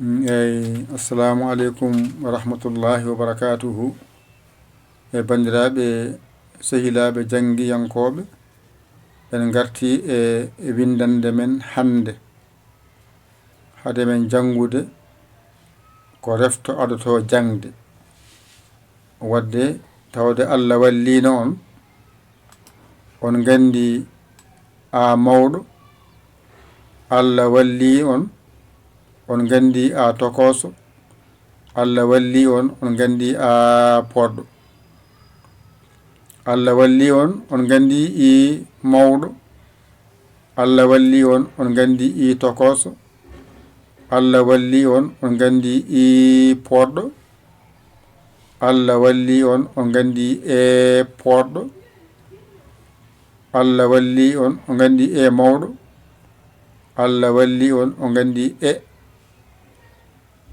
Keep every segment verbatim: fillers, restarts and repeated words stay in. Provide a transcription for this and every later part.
Mm, eyi, assalamu aleykum wa rahmatullahi wa barakatuhu. E banndiraaɓe, sehilaaɓe janngiyankooɓe, en ngartii e, e winndannde men hannde. Hade men janngude ko refto adotoo jaŋde. Waɗde tawde Allah walliino on, on nganndi a mawɗo, Allah wallii on, on nganndi a tokooso, Allah wallii on, on nganndi a poɗɗo. Allah wallii on, on nganndi i mawɗo, Allah wallii on, on nganndi i tokooso, Allah wallii on, on nganndi i poɗɗo, Allah wallii on, on nganndi e poɗɗo, Allah wallii on, on nganndi e mawɗo, Allah wallii on, on nganndi e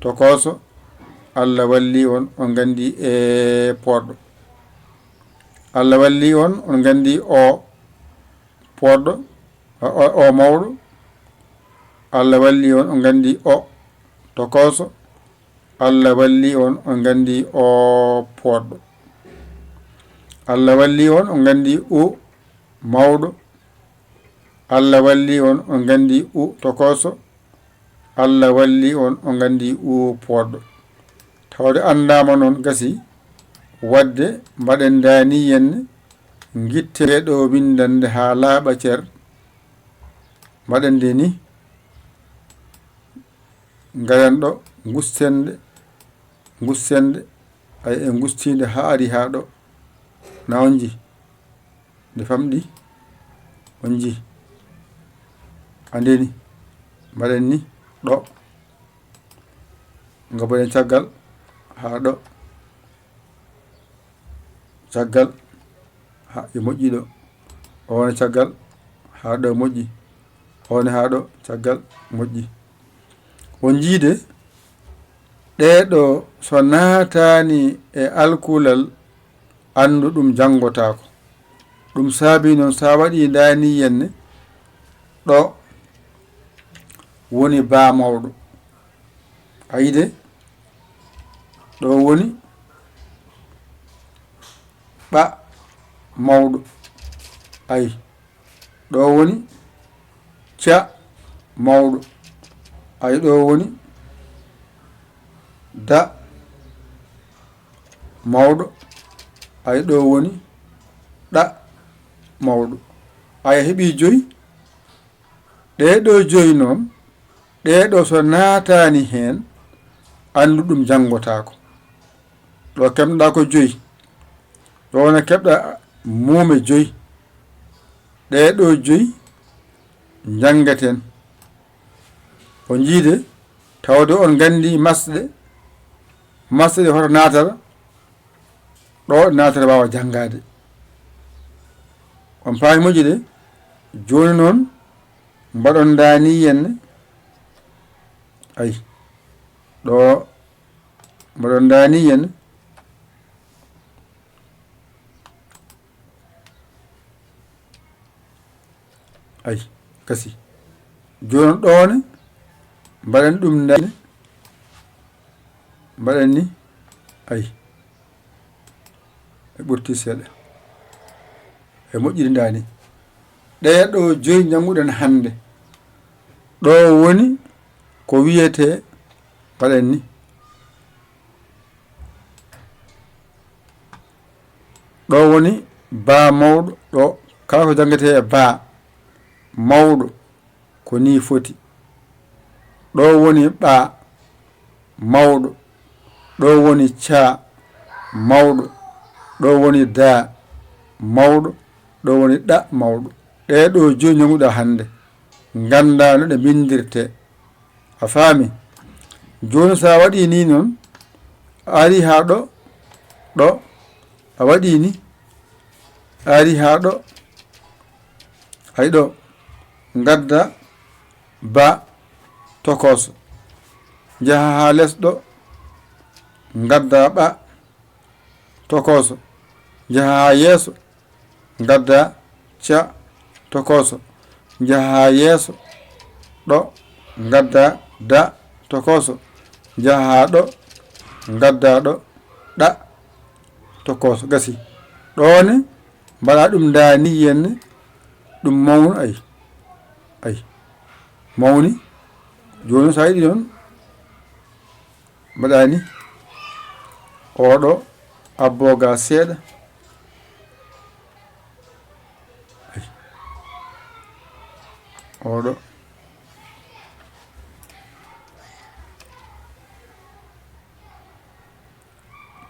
tokooso, Allah wallii on, on nganndi e poɗɗo. Allah wallii on, on nganndi o poɗɗo, o, o, o mawɗo. Allah wallii on, on nganndi o tokooso. Allah wallii on, on nganndi o poɗɗo. Allah wallii on, on nganndi u mawɗo. Allah wallii on, on nganndi u tokooso. Allah wallii on, on nganndi u poɗɗo. Tawde anndaama noon gasi, waɗde mbaɗen ndaani yenne, ngitte ɗo winndannde haa laaɓa cer. Mbaɗen nde ni, ngaren ɗo, ngusten nde, ngusten nde, ay, e ngustii nde haa ari haa ɗo. Na on nji? Nde famɗi, on nji? Andeni, mbaɗen ni, ɗo. Ngaboɗen caggal haa ɗo. Caggal, ha, e moƴƴi ɗo. O wona caggal, haa ɗo moƴƴi. O wona haa ɗo, caggal, moƴƴi. On njiide, ɗee ɗo so naataani e alkulal, anndu ɗum janngotaako. Ɗum saabii noon, so a waɗii ndaani yenne, ɗo woni baa mawɗo. A yiide, ɗo woni ɓa mawɗo. Ay, ɗo woni ca mawɗo. Ay, ɗo woni da mawɗo. Ay, ɗo woni ɗa mawɗo. Ay, a heɓii joyi. Ɗee ɗo joyi noon, ɗee ɗo so naataani heen, anndu ɗum janngotaako. Ɗo keɓnoɗaa ko joyi. Ɗo wona keɓɗa muume joyi. Ɗee ɗo joyi njanngeten. O njiide, tawde on nganndi masɗe, masɗe ɗe hoto naatara, ɗo naatara waawa janngaade. On paami moƴƴi de? Jooni noon, mbaɗon ndaani yenne. Ay, ɗo mbaɗon ndaani yenne. Ay, gasi. Jooni ɗo ne, mbaɗen ɗum ndaani. Mbaɗen ni, ay. E ɓurti seeɗa. E moƴƴiri ndaani. Ɗee ɗo joyi njannguɗen hannde. Ɗo woni ko wiyetee, mbaɗen ni. Ɗo woni baa mawɗo, ɗo kala ko janngetee e baa mawɗo, ko nii foti. Ɗo woni ɓa mawɗo, ɗo woni ca mawɗo, ɗo woni da mawɗo, ɗo woni ɗa mawɗo. Ɗee ɗo joyi njannguɗaa hannde, nganndaa no ɗe mbinndirtee. A faami? Jooni, so a waɗii nii noon, a arii haa ɗo, ɗo, a waɗii nii, a arii haa ɗo, ay ɗo, ngaddaa ba tokooso, njaha haa les ɗo, ngaddaa ɓa tokooso, njaha haa yeeso, ngaddaa ca tokooso, njaha haa yeeso ɗo, ngaddaa da tokooso, Njahaa ɗo, ngaddaa ɗo, ɗa, tokooso, gasi. Ɗoo ne, mbaɗaa ɗum ndaa nii, yiyen ne, ɗum mawnu, ay, ay, mawni. Jooni, so a yiɗi noon, mbaɗaa nii. Oo ɗo, abboo gaa seeɗa. Ay. Oo ɗo.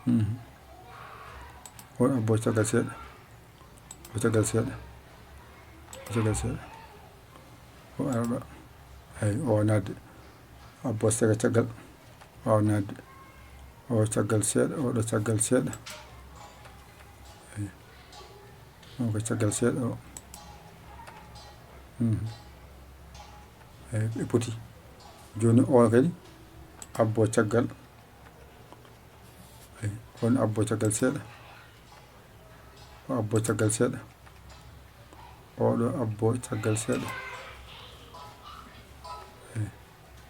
Mhm. O abboo caggal seeɗa. O caggal seeɗa. O caggal seeɗa. O ara ɗo. Ay, o naatde. Abboo seeɗa caggal. Waaw naatde. O caggal seeɗa, o ɗo caggal seeɗa. Ay. O ko caggal seeɗa o. Mhm. Ay, ɓe poti. Jooni o kadi abboo caggal. Ay, on abboo caggal seeɗa. O abboo caggal seeɗa. Oo ɗo abboo caggal seeɗa. Ay,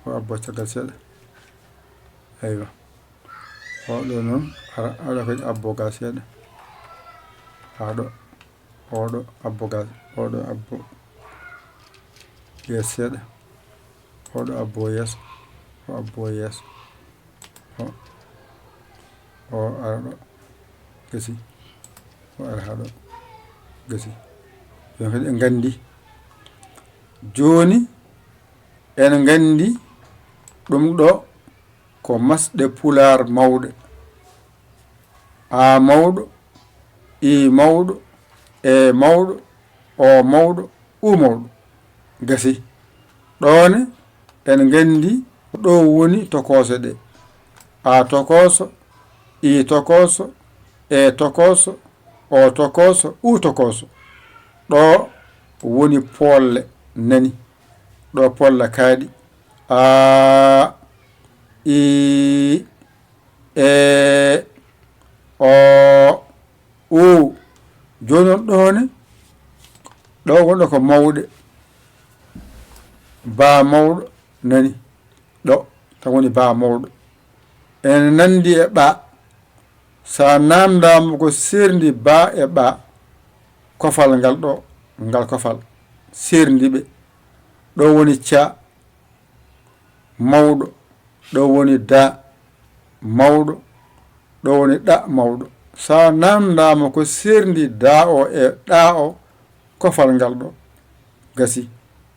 o abboo caggal seeɗa. Aywa. Oo ɗo noon, ara, ara kadi abboo gaa seeɗa. Haa ɗo. Oo ɗo abboo gaa, oo ɗo abboo yeeso seeɗa. Oo ɗo abboo yeeso, o abboo yeeso. O, o ara ɗo, gasi. O ara haa ɗo, gasi. Jooni kadi en nganndi. Jooni en nganndi ɗum ɗo ko masɗe Pulaar mawɗe. A mawɗo, I mawɗo, E mawɗo, O mawɗo, U mawɗo. Gasi. Ɗoo ne, en nganndi ko ɗo woni tokoose ɗe. A tokooso, I tokooso, E tokooso, O tokooso, U tokooso. Ɗo woni poolle nani. Ɗo poolle kaaɗi. A, I, E, O, U. Jooni noon ɗo ne, ɗo wonɗo ko mawɗe. Baa mawɗo nani. Ɗo tan woni baa mawɗo. Ene nanndi e ɓaa. So a naamndaama ko seerndi baa e ɓaa, kofal ngal ɗo, ngal kofal. Seerndi ɓe. Ɗo woni caa. Mawɗo, ɗo woni da mawɗo, ɗo woni ɗa mawɗo. So a naamndaama ko seerndi da o e ɗa o, kofal ngal ɗo. Gasi.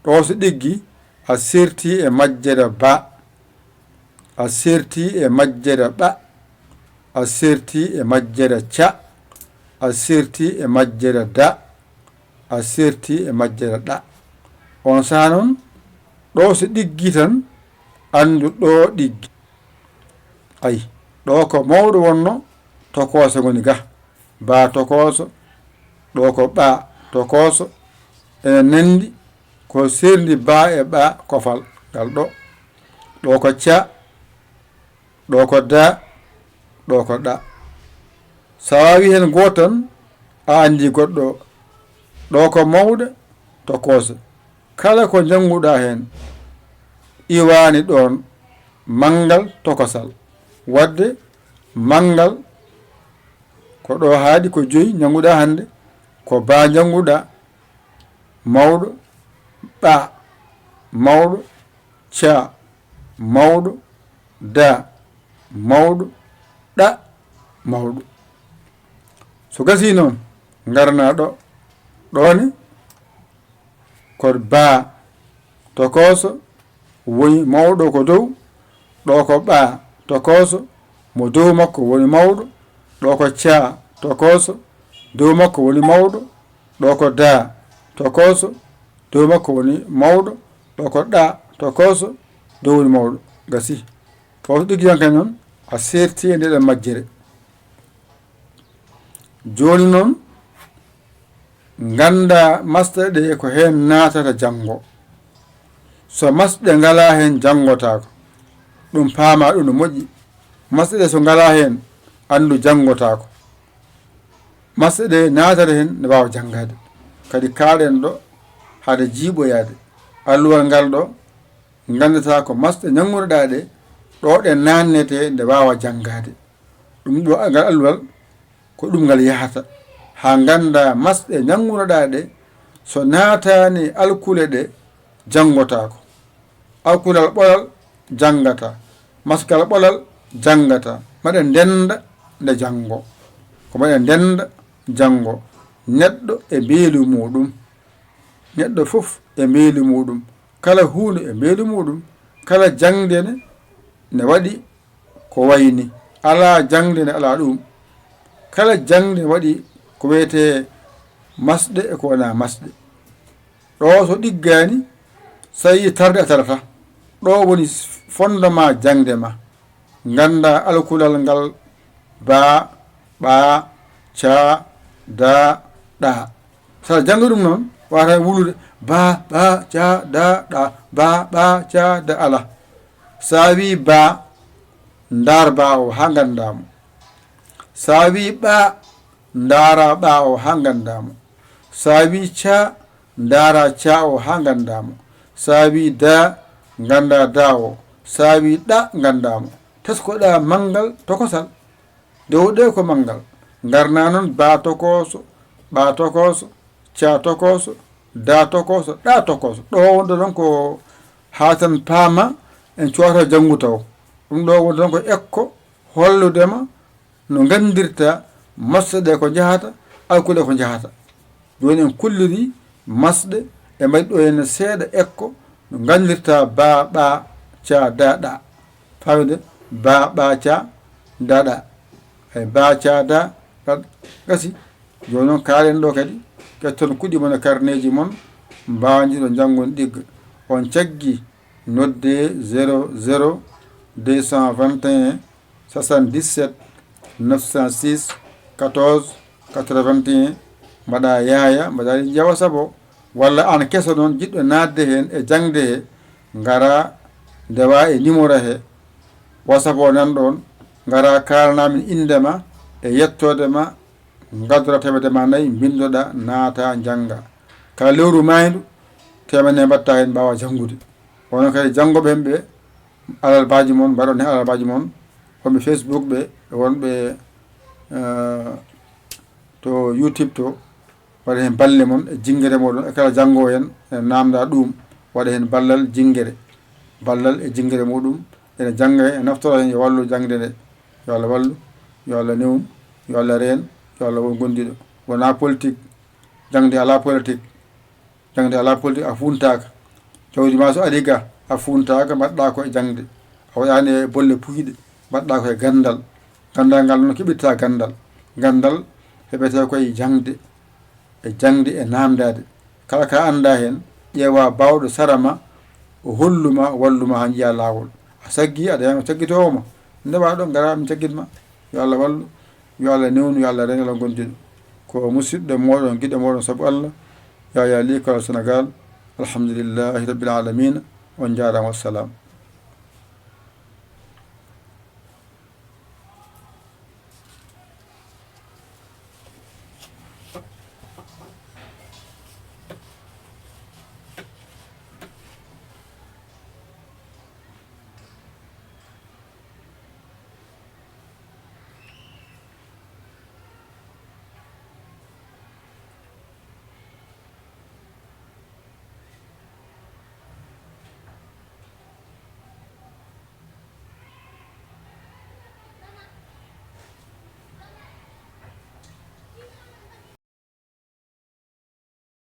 Ɗo so ɗiggi, a seerti e majjere ba. A seerti e majjere ɓa. A seerti e majjere ca. A seerti e majjere da. A seerti e majjere ɗa. On saha noon, ɗo so ɗiggi tan, anndu ɗo ɗiggi. Ay, ɗo ko mawɗo wonno, tokooso ngoni ga. Ba tokooso, ɗo ko ɓa tokooso. Ene nanndi ko seerndi ba e ɓa kofal ngal ɗo. Ɗo ko ca, ɗo ko da, ɗo ko ɗa. So a waawii heen gooto tan, a anndii goɗɗo o. Ɗo ko mawɗo tokooso. Kala ko njannguɗaa heen, iwaani ɗoon manngal tokosal. Waɗde manngal ko ɗo haaɗi ko joyi njannguɗaa hannde, ko ba njannguɗaa, mawɗo, ɓa, mawɗo, ca, mawɗo, da, mawɗo, ɗa, mawɗo. So gasii noon, ngarnaa ɗo, ɗo ne, ko ba, tokooso, woni mawɗo ko dow, ɗo ko ɓa, tokooso, mo dow makko woni mawɗo, ɗo ko ca, tokooso, dow makko woni mawɗo, ɗo ko da, tokooso, dow makko woni mawɗo, ɗo ko ɗa, tokooso, dow woni mawɗo. Gasi. Ko ɗiggiyanke noon, a seerti e ndeɗen majjere. Jooni noon, nganndaa masɗe ɗe ko heen naatata janngo. So masɗe ngalaa heen, janngotaako. Ɗum paamaa, ɗum no moƴƴi. Masɗe ɗe so ngalaa heen, anndu janngotaako. Masɗe ɗe naatata heen, ne waawa janngaade. Kadi kaalen ɗo, hade jiiɓoyaade. Alluwal ngal ɗo, nganndataa ko masɗe njanngunoɗaa ɗe, ɗo ɗe naannete nde waawa janngaade. Ɗum ɗo ngal alluwal ko ɗum ngal yahata, haa ngannda masɗe njanngunoɗaa ɗe, so naataani alkule ɗe, janngotaako. Alkulal ɓolal janngata, masgal ɓolal janngata. Maɗe ndennda nde janngo. Ko maɗe ndennda janngo. Neɗɗo e mbeelu muuɗum. Neɗɗo fof e mbeelu muuɗum. Kala huunde e mbeelu muuɗum. Kala jaŋde ne, ne waɗi ko wayni. Alaa jaŋde ne alaa ɗum. Kala jaŋde ne waɗi ko wiyetee masɗe e ko wonaa masɗe. Ɗo so ɗiggaani, so a yii tarde a tarata. Ɗo woni fondement jaŋde ma. Ngannda alkulal ngal ba, ɓa, ca, da, ɗa. So a janngi ɗum noon, wata wulude ba, ɓa, ca, da, ɗa, ba, ɓa, ca, da, ala. So a wii ba, ndaar ba o haa ngannda mo. So a wii ɓa, ndaara ɓa o haa ngannda mo. So a wii ca, ndaara ca o haa ngannda mo. So a wii da, ngannda da o. So a wii ɗa, ngannda mo. Teskoɗa manngal tokosal. Nde o ɗe ko manngal. Ngarna noon ba tokooso, ɓa tokooso, ca tokooso, da tokooso, ɗa tokooso. Ɗo wonde noon ko haa tan paama en cuwata janngu taw. Ɗum ɗo wonde noon ko ekko hollude ma no nganndirta masɗe ɗe ko njahata, alkuɗe ko njahata. Jooni en kulliri masɗe, e mbaɗi ɗo heen seeɗa ekko no nganndirta ba, ɓa, ca, da, ɗa. Faamide? Ba, ɓa, ca, da, ɗa. Ay ba, ca, da, ɗa. Gasi. Jooni noon kaalen ɗo kadi, ketton kuɗi mon e karneeji mon, mbaawndiɗo njanngon ɗigga. On caggi, nodde zéro zéro deux cent vingt et un soixante-dix-sept neuf cent six quatorze quatre-vingt-un, mbaɗa yaaya, mbaɗa njawa sabo, walla aan keso noon, jiɗɗo naatde heen e jaŋde he, ngara ndewa e numéro he, WhatsApp o nan ɗoon, ngara kaalana min innde ma e yettoode ma, ngaddora teemedde ma nayi, mbinndoɗa, naata, njannga. Kala lewru maayndu, teemedde mbaɗta heen, mbaawa janngude. Onon kadi janngooɓe heen ɓe, alarbaji mon, mbaɗon heen alarbaji mon, wonɓe Facebook ɓe, wonɓe, eh, to YouTube to, mbaɗa heen balle mon e jinngere mooɗon, e kala janngoowo heen, ene naamnda ɗum, waɗa heen ballal jinngere, ballal e jinngere muɗum, ene jannga heen, e naftora heen, yo wallu jaŋde nde, yo Allah wallu, yo Allah newnu, yo Allah reen, yo Allah won gondiɗo. Wonaa politique, jaŋde alaa politique. Jaŋde alaa politique, a fuuntaaka. Jawdi ma so ari ga, a fuuntaaka, mbaɗɗa ko e jaŋde. A waɗaani e bolle puyɗe, mbaɗɗa ko e ganndal. Ganndal ngal noon keɓirta ganndal. Ganndal heɓete ko e jaŋde, e jaŋde e naamndaade. Kala ka annda heen, ƴeewa baawɗo sara ma, o hollu ma, o wallu ma haa njiya laawol. A saggi, aɗa heen o caggitoowo ma. Ndewa ɗo, ngara mi caggit ma. Yo Allah wallu, yo Allah newnu, yo Allah reen, yo Allah gondiɗo. Ko musidɗo mooɗon, giɗo mooɗon sabu Allah, Yaya Ly, Kala Senegal. Alhamdulillahi Rabbil Alamina. On njaaraama, wassalam.